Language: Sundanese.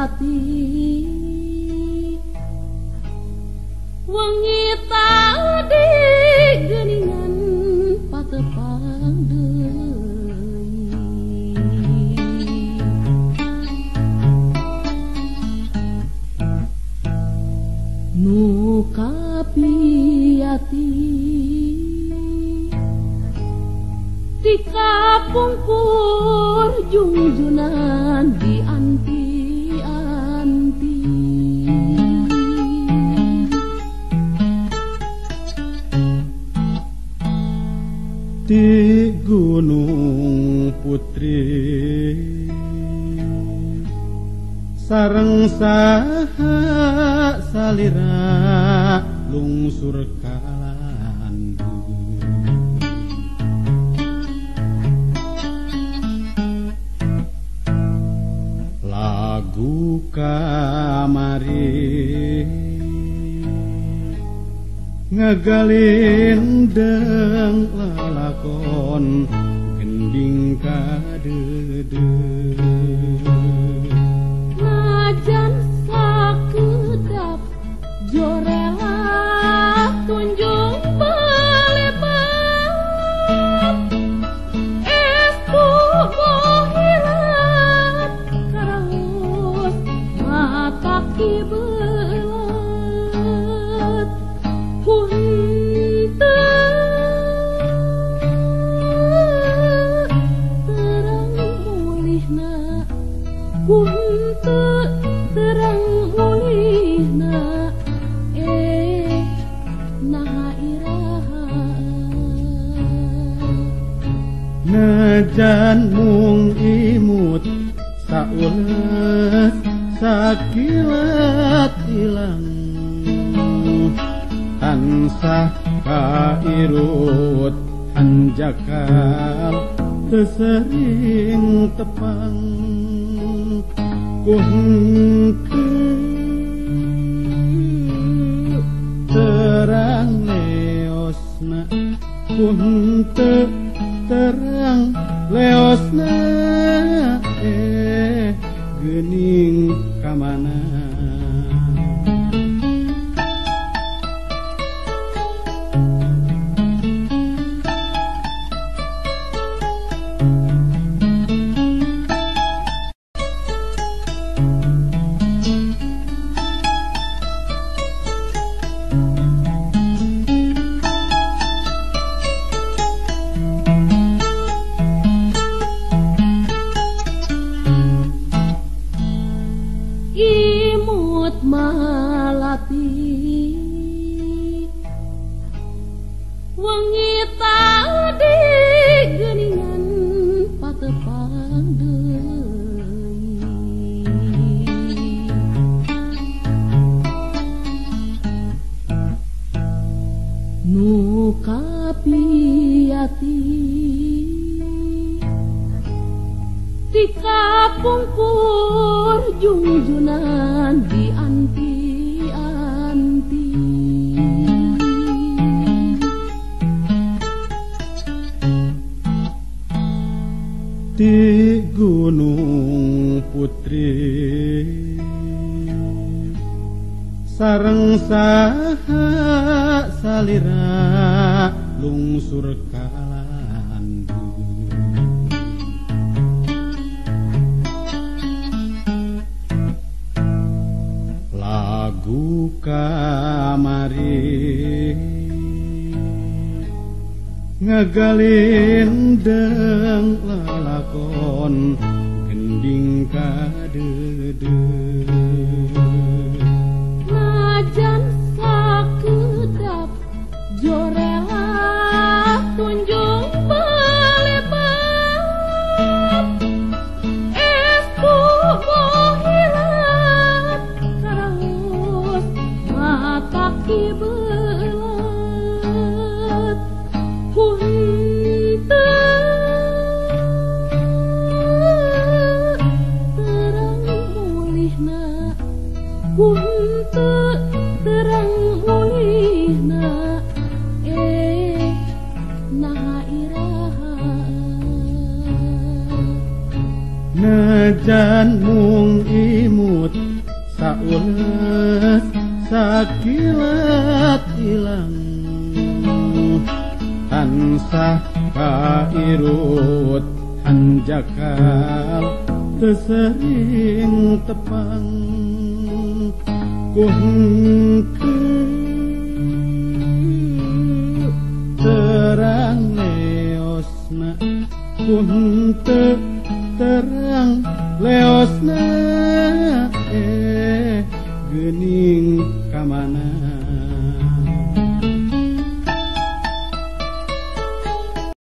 Malati wengi tadi geuningan patepang deui nu kapiati di kapungkur jungjunan di anti-anti. Di Gunung Putri sareng saha salira lungsur kalandu lagu kamari ngagalindeng lalakon gending kadeudeung najan sakedap jorela tunjung balebat estu bohirat karaos mata kibelet henteu terang mulihna henteu terang mulihna naha iraha najan mung imut sauleus sakilat ilang tansah kairut hanjakal teu sering tepang ku henteu terang leosna ku henteu terang leosna geuning ka mana. Imut malati wengi tadi geuningan patepang deui nu kapiati di kapungkur jungjunan di anti-anti. Di Gunung Putri sareng saha salira lungsur kalandu lagu kamari ngagalindeng lalakon gending kadeudeung najan sakedap jorela tunjung balebat estu bohirat karaos mata kibelet henteu terang mulihna henteu terang mulihna naha iraha. Sanajan mung imut saules sakilat ilang tansah kairut hanjakal teu sering tepang ku henteu terang leosna ku henteu terang leosna geuning.